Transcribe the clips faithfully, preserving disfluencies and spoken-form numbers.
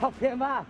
好骗吗？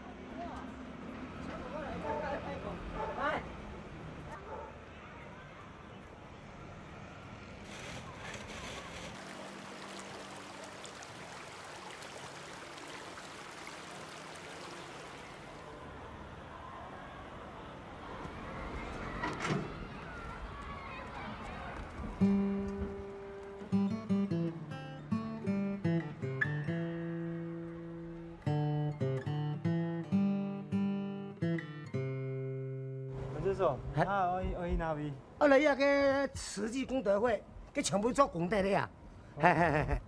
文正叔，啊，我去，我去哪位？我來這个慈濟功德會，佢全部做功德个啊。嘿嘿嘿嘿。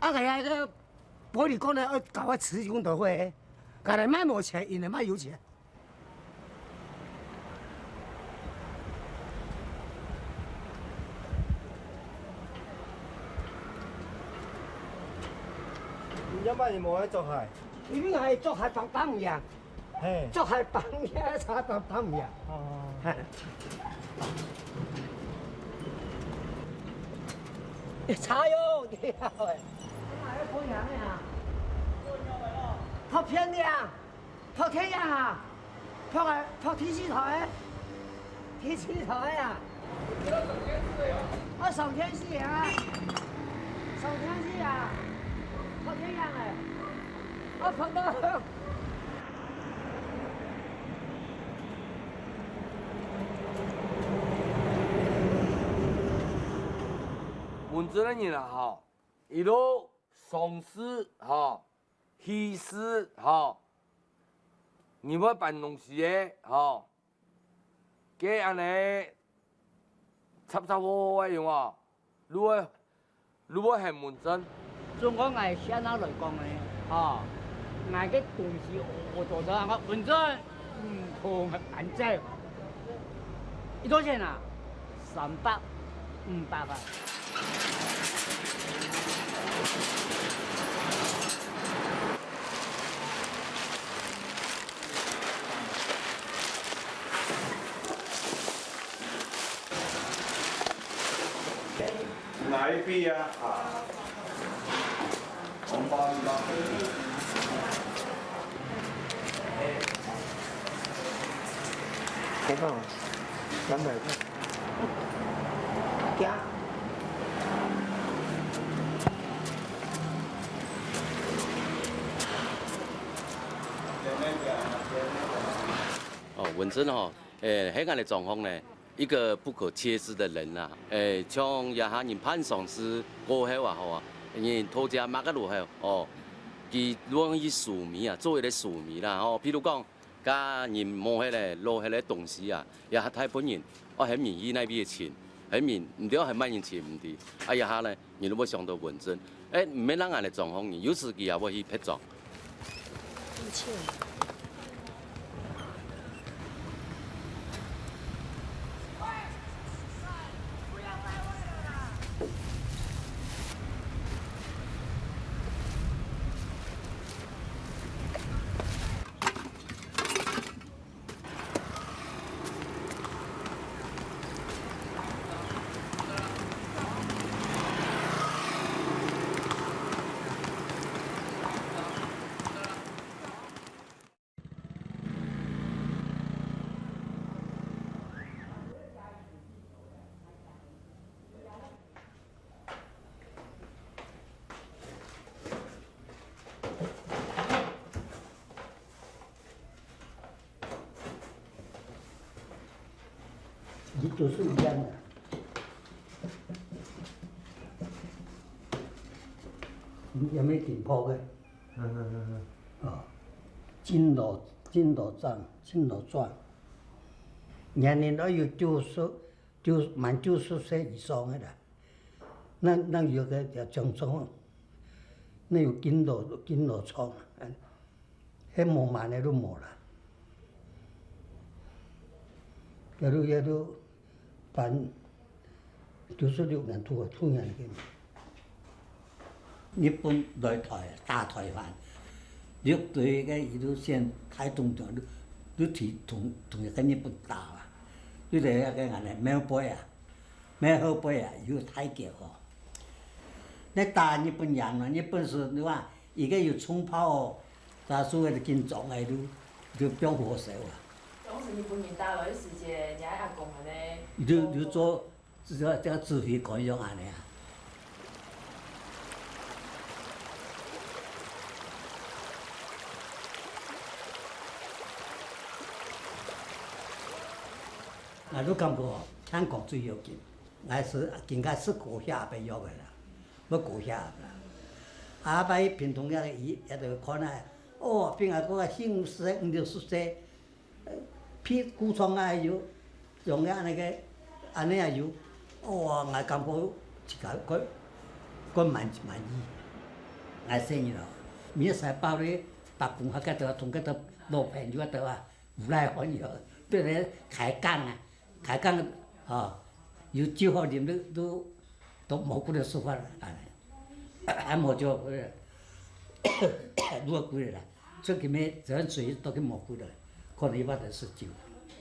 啊，𠊎个玻璃罐呢，愛交个慈濟功德會，𠊎來賣無錢，𫣆來賣有錢。 你仰般你無愛著鞋？因為𠊎著鞋放放毋贏，嘿。著鞋放也差放放毋贏。哦。嘿。差喲，你啊喂。哪有不贏的啊？好便宜啊！ 拍電影啊？拍个，拍電視台个？電視台个啊？啊，上電視个啊？上電視啊？拍電影个？啊，拍到。文正个人啊，吼，一路上市，吼， 去世吼，你會搬東西个吼，該恁呢插插好好个用哦，你會你會喊文正。總講𠊎現在來講呢，吼，𠊎个東西我做得啊，文正，嗯，毋好搬走。幾多錢啊？三百、五百啊。 哪一批啊？啊，紅包一包。开放，两百块。加。哦，文正吼， 誒，係恁个狀況呢，一個不可缺失的人啊。誒，像這下人辦喪事過後啊，吼啊，人到遮麼个路後，哦，佢容易手尾啊，做一個手尾啦，吼。譬如講，家人無忒咧，落忒咧東西啊，這下大部分人，哦，係民意那邊个錢，係民，毋知係麼人錢毋知。啊，這下呢， 你都會想到文正。誒，毋免讓恁个狀況，有時佢也會去別莊。你都是一樣的。你有沒有點破个？嗯嗯嗯嗯。哦，真老，真老長，真老壯，年齡都有九十，九，滿九十歲以上个啦。 那，那有个叫江中，那有金羅，金羅床，哎，迄無滿个都無啦。也都，也都搬九十六年土，土年个。日本來台，打台灣，六堆个一路線，台東就，就提同，同一个日本打啊，就在那个俺们廟背啊。 廟後背啊，有大橋哦。那打日本人嘛，日本是，你看，一个有重炮哦，打輸个就緊張个，就，就放火燒啊。當時日本人打來个時節，你阿公恁呢，就，就做，就，就指揮官樣恁呢啊。𠊎就感覺聽講最要緊，𠊎係更加係過歇也毋愛个啦。 要過歇啦。啊，拜屏東遐个醫，也就看啊，哦，比𠊎个細五十歲、五六十歲，呃，屁股痛啊有，用个恁呢个，恁呢也有，哇，𠊎感覺自家過，過滿，滿意。𠊎細人哦，明仔載包咧，伯公遐个兜啊，同个兜老朋友啊，兜啊， 無奈何有，對咧開講啊，開講，吼，有酒好啉，都，都，都無幾多說法啦，恁呢。啊，無酒，呃，愈貴啦，出去買，只要水都去無幾多，可能一百多十酒。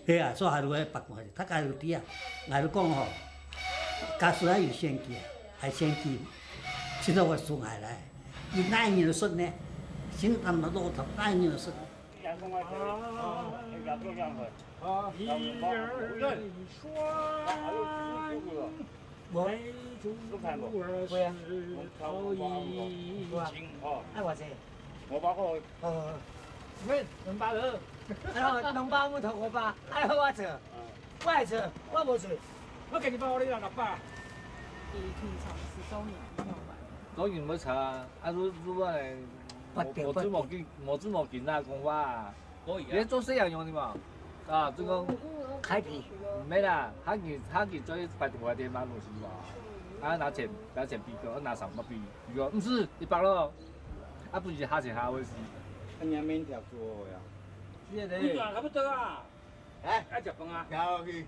係啊，所以還有个八卦，大家有知啊，𠊎就講吼，假使還有選舉啊，還選舉，現在我送下來，你哪一年出呢？現在他們老頭哪一年出呢？ 啊，一二三，無。梅竹二世投以。無啊。愛偌濟？哦，兩百。哎喲，兩百毋通五百，愛偌濟？我愛做，我無做。我給你包你兩百。你通常是中年要買。當然毋會差啊，啊，如，如果呢， 發展，無，無做無緊，發展。無做無緊啊，講話啊。可以啊。你做生意用的嘛？啊，這個開皮。毋係啦，他給，他給做一百多塊錢買東西嘛。啊，拿錢，拿錢比較，拿三百比，比較，毋係，一百咯。啊，不是下錢下會死。啊，你還沒調過呀？是的。你轉差不多啊。 哎，愛食飯啊？行落去。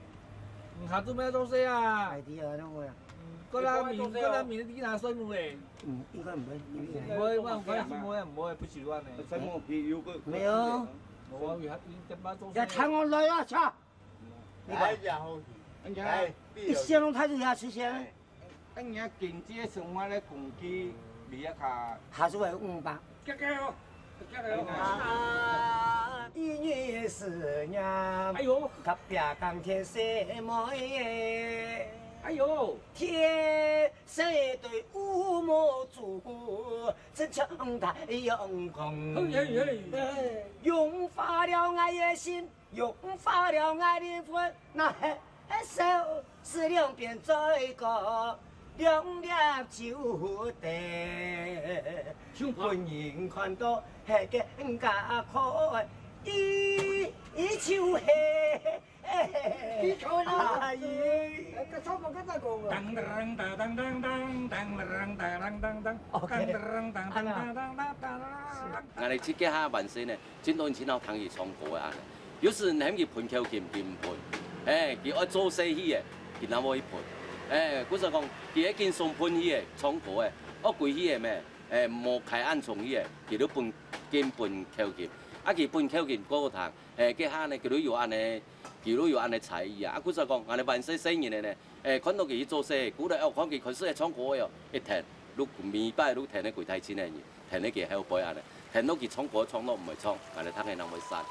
嗯，下晝愛做事啊。哎，對啊，那我呀。嗯，過來明，過來明天拿算了嘞。嗯，應該毋會，應該毋會。毋會，我有關係，毋會，毋會，不習慣呢。算了，有個。沒有。我有，有點半做事。要談我來啊，操！你看，哎呀，好。哎，一線路他就要出現。哎。 恁樣經濟生活个工具，你也較下手會五百。結結哦，結結哦。啊，一年四年，哎喲，隔壁耕田細妹耶。哎喲，天生對烏毛族，真像太陽光。嘿嘿嘿。融化了𠊎个心。 融化了𠊎靈魂，那黑黑手是兩邊嘴角，兩粒酒滴，分人看到，那個更加可愛，伊，伊就係，嘿嘿嘿，伊就係，阿姨。哎，該唱歌該再講啊。當當當當當當，當當當當當當，OK。當當當當當當當。俺這個下半生呢， 盡多人盡好聽佢唱歌个恁呢。有時你喊佢歕口琴，佢毋歕。哎，佢愛做事去个，佢哪會去歕？哎，故所講，佢係緊送歕去个，唱歌个，惡鬼去个咩？哎，無開恁重去个，佢都歕，緊歕口琴。啊，佢歕口琴過好聽，哎，該下呢，佢都有恁呢，佢都有恁呢才藝啊。啊，故所講，恁呢萬歲生日个呢， 哎，看到佢去做事，古來哦，看佢開始會唱歌个哦，一聽，就每擺就聽个歸大陣个人，聽个佢後背恁呢，聽到佢唱歌唱到毋會唱，恁呢聽个人會散。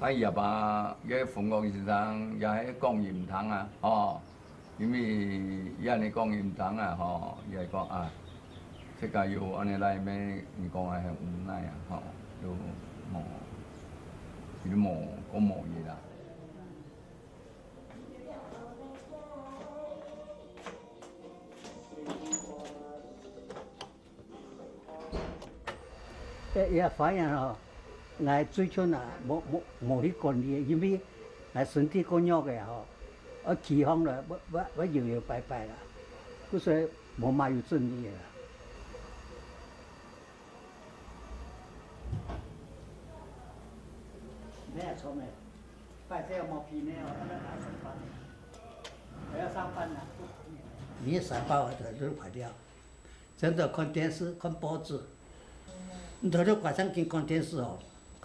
啊，伊阿爸个鳳閣先生也係講伊毋聽啊，吼，因為伊恁呢講伊毋聽啊，吼，伊還講啊，自家有恁呢來咩，你講啊，很無奈啊，吼，就無，就無，講無嘢啦。 這，這花園吼，𠊎最近啊，無，無，無去管理，因為𠊎身體較弱个吼，愛起風了，會，會，會搖搖擺擺啦，故所無麼有整理啦。你也錯咩？ 擺這無皮呢，哦，那個拿手法。我要上班了。你也上班，我就快掉。真的看电视、看报纸，你头六晚上紧看电视哦，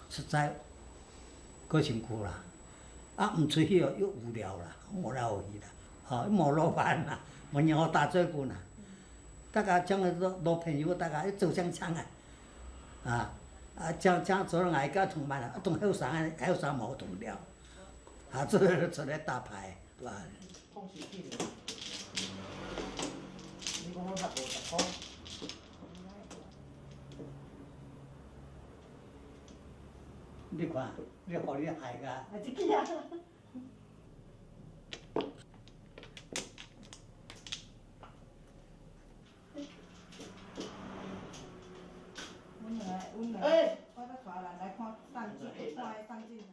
实在够辛苦啦。啊，毋出去哦，又无聊啦，无聊去啦，吼，又无老板啦，无人好打嘴鼓啦。大家将来老老朋友，大家一走相像啊，啊啊，将将做人爱个同伴啊，同后生啊，后生无同了，啊，做出来打牌，是吧？你看，你好厉害个。啊，这个呀。阮两个，阮两个，哎。我要带人来看上镜，看上镜头。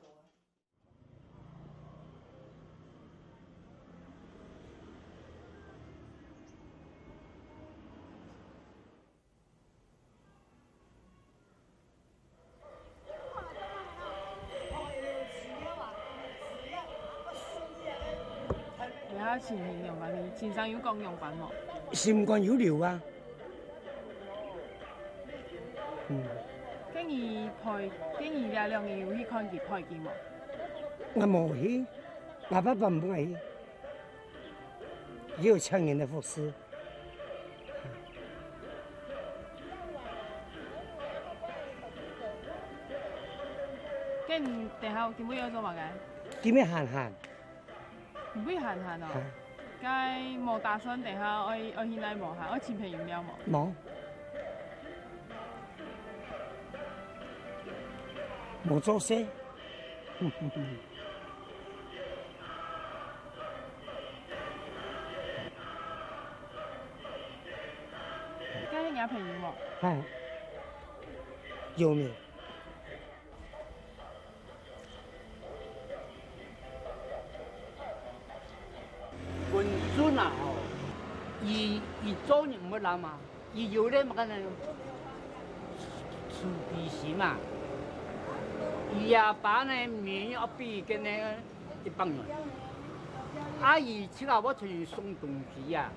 你還有情形樣般呢？先生有講樣般無？心肝有留啊。嗯。該你陪，該你這兩日有去看佢陪佢無？𠊎無去，𠊎爸爸毋愛去。佢有請人來服侍。 該你等下今晡日愛做麼个？今晡日閒閒。今晡日閒閒哦。哈。該無打算等下愛，愛去哪無閒，愛尋朋友尞無？無。無做事。 該係若朋友無？嗨，有名。文順啊吼，佢，佢做人毋會懶嘛，佢有咧麼个呢？慈悲心啊，佢阿爸呢，命要比跟呢 一百元。啊，佢自家會出去送東西啊，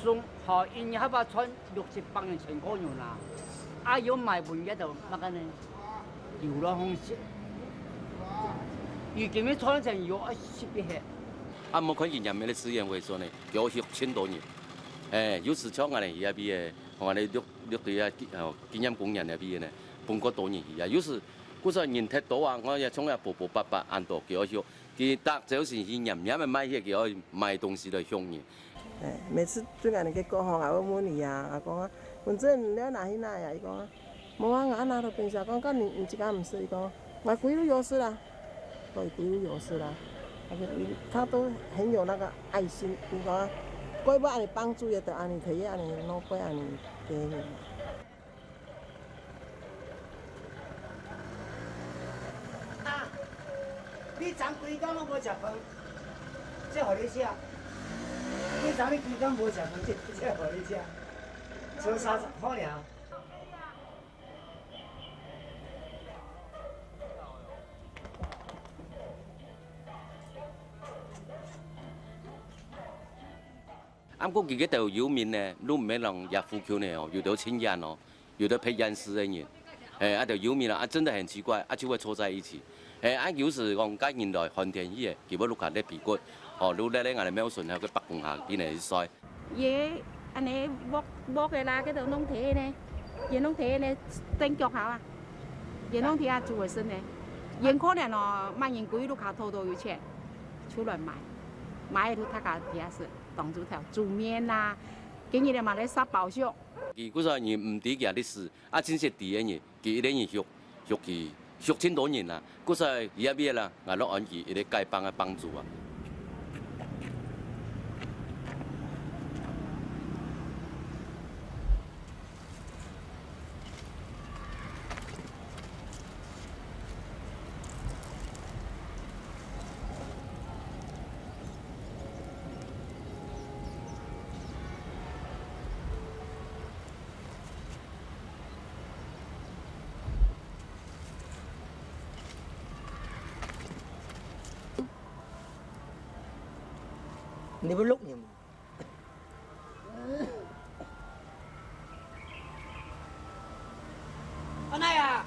送，好，一日還會賺六七百元、千過元啊。啊，有買文个就麼个呢？流浪方式。佢今日賺錢又愛食一下。啊，莫看佢念个資源回收呢，佢愛畜盡多人。哎，有時像𠊎等去該位个，𠊎等綠，綠地啊，哦，紀念公園該位个呢，分較多人去啊。有時 故所人忒多啊，𠊎也像也婆婆伯伯恁多，佢愛畜，佢逐朝晨去撿撿个賣去，佢愛買東西來畜人。哎，每次對𠊎等个過後啊，𠊎問佢啊，𠊎講啊，文珍，你愛拿去哪呀？佢講啊，無啊，𠊎拿到冰箱，講，該你，你自家毋食，佢講，𠊎歸路有食啦，所以歸路有食啦。他就，他都很有那個愛心，佢講啊，過會恁樣幫助个，就恁樣，特意恁樣，挼過恁樣給人。 啊，你昨規工攏無食飯，這予你食。你昨日規工無食飯，這，這予你食。才三十箍爾。 啊，毋過佢个兜遊民呢，都毋係講這附近个哦，有兜親戚哦，有兜別縣市个人。哎，啊，兜遊民啊，啊，真的很奇怪，啊，就會坐在一起。哎，啊，有時講，該人來寒天去个，佢會落下咧被骨，哦，落咧咧，𠊎兜廟脣頭个伯公下邊來去睡。佢恁呢屋，屋个啦，該兜農地呢，佢農地呢，頂腳下啊，佢農地啊，煮个食呢，佢可能哦，麼人歸屋下偷偷有錢，出來賣，賣个都大家底下食。 當豬頭、煮麵啦，今日个嘛來殺包粟。佢故所人毋知佢个歷史，啊，真實知个人，佢一個人畜，畜佢，畜盡多人啦。故所佢也變啦，𠊎摎安佢一個解放个幫助啊。你會錄音無？阿奶啊！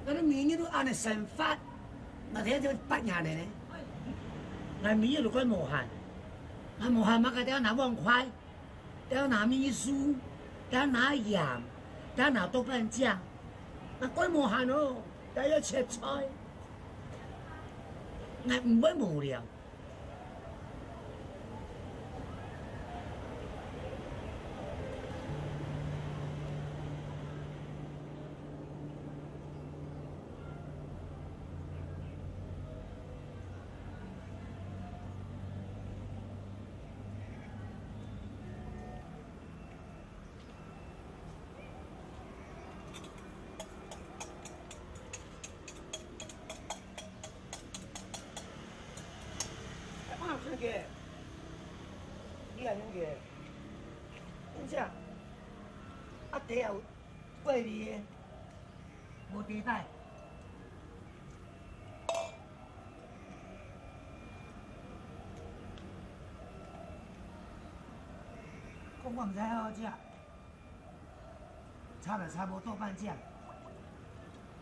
𠊎兜每日都恁樣生活，𠊎聽著發炎了呢。𠊎每日都蓋無閒，𠊎無閒嘛，𠊎就愛拿碗筷，就愛拿米醋，就愛拿鹽，就愛拿豆瓣醬，𠊎蓋無閒哦，就愛切菜。𠊎毋會無聊。 啊，這個，你看這個，你這，啊，底下有怪味个，無底帶。 講我毋知好好食，差就差無豆瓣醬。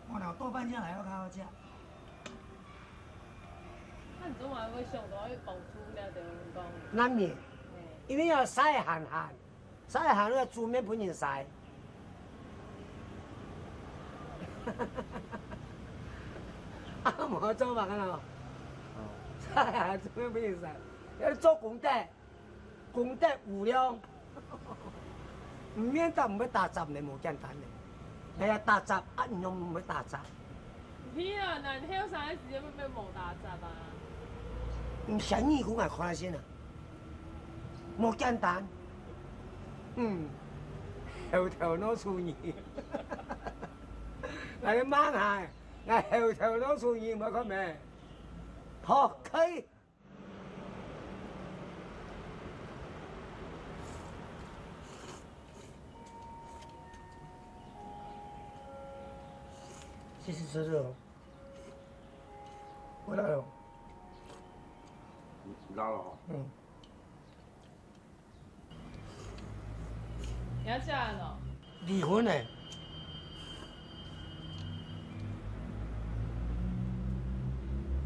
我若有豆瓣醬來較好食。啊你做麼个會想到愛放出這條講？難免，嘿。因為愛曬寒寒。 曬寒了煮麵分人曬。啊，無做麼个咯。哦。曬寒煮麵分人曬，愛做功德，功德無量。毋免打，毋會打雜呢，無簡單呢。哎呀，打雜啊，你又毋會打雜。 毋係啊，人後生个時節會變無打雜啊。毋，像你講个看先啊，無簡單。嗯，猴頭老鼠耳。𠊎个媽啊，𠊎猴頭老鼠耳，無看咩？好，可以。 謝謝叔叔。我來了。你來了哈。嗯。你要嫁人哦？離婚了。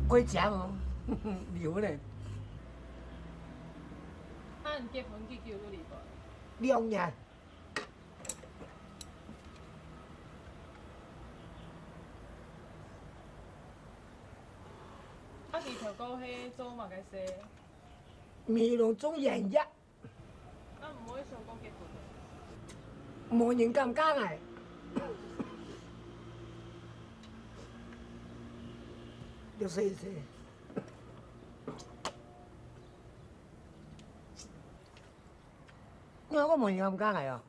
會講哦，離婚了。啊你結婚幾久就離婚？兩年。 啊佢頭過係做麼个事？美容中眼藥。啊毋會想講結婚？無人敢嫁𠊎。六十一歲。你講無人敢嫁𠊎哦？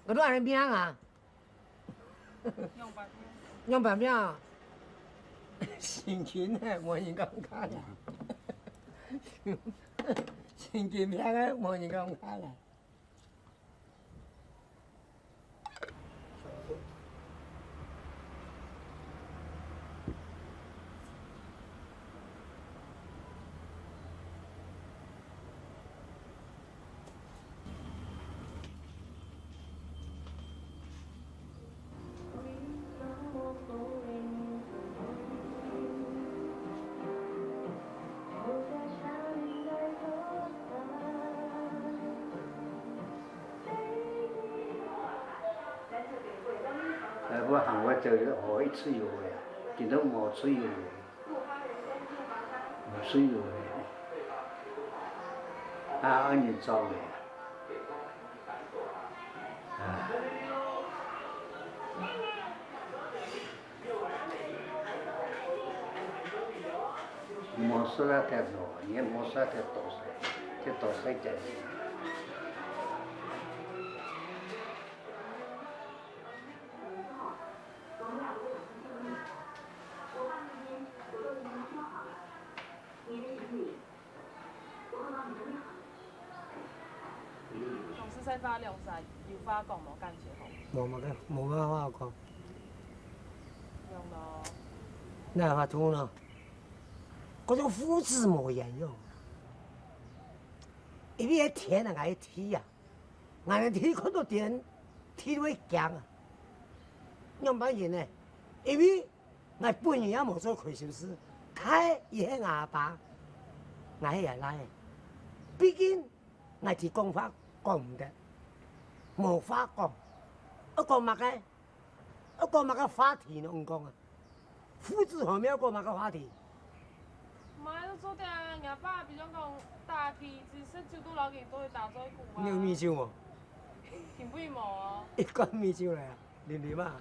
𠊎都恁樣命啊！樣般命。樣般命啊！神經呢，無人敢嫁啦。神經病啊，無人敢嫁啦。 哎，我喊我走，哦，一次有的啊，今天無水有的，無水有的，啊，恁樣做的啊。啊。無水啊，忒多，你無水啊，忒多水，忒多水點。再花兩儕有話講無感覺好？無麼个，無麼个話講。用咯。哪有法度呢？嗰種父子無言用。因為該天啊，𠊎个天啊，𠊎个天看到天，天會驚啊。仰般形呢？因為 𠊎本人也無做虧心事，大佢係吾爸，𠊎係佢倈仔。畢竟𠊎知講話講毋得，無話講，愛講麼个？愛講麼个話題呢？你講啊，父子和睦愛講麼个話題？毋係，就做得啊！若爸比如講打機，只食酒都摎佢做一打嘴鼓啊。你有米酒無？根本無哦。一罐米酒來啊，啉啉啊。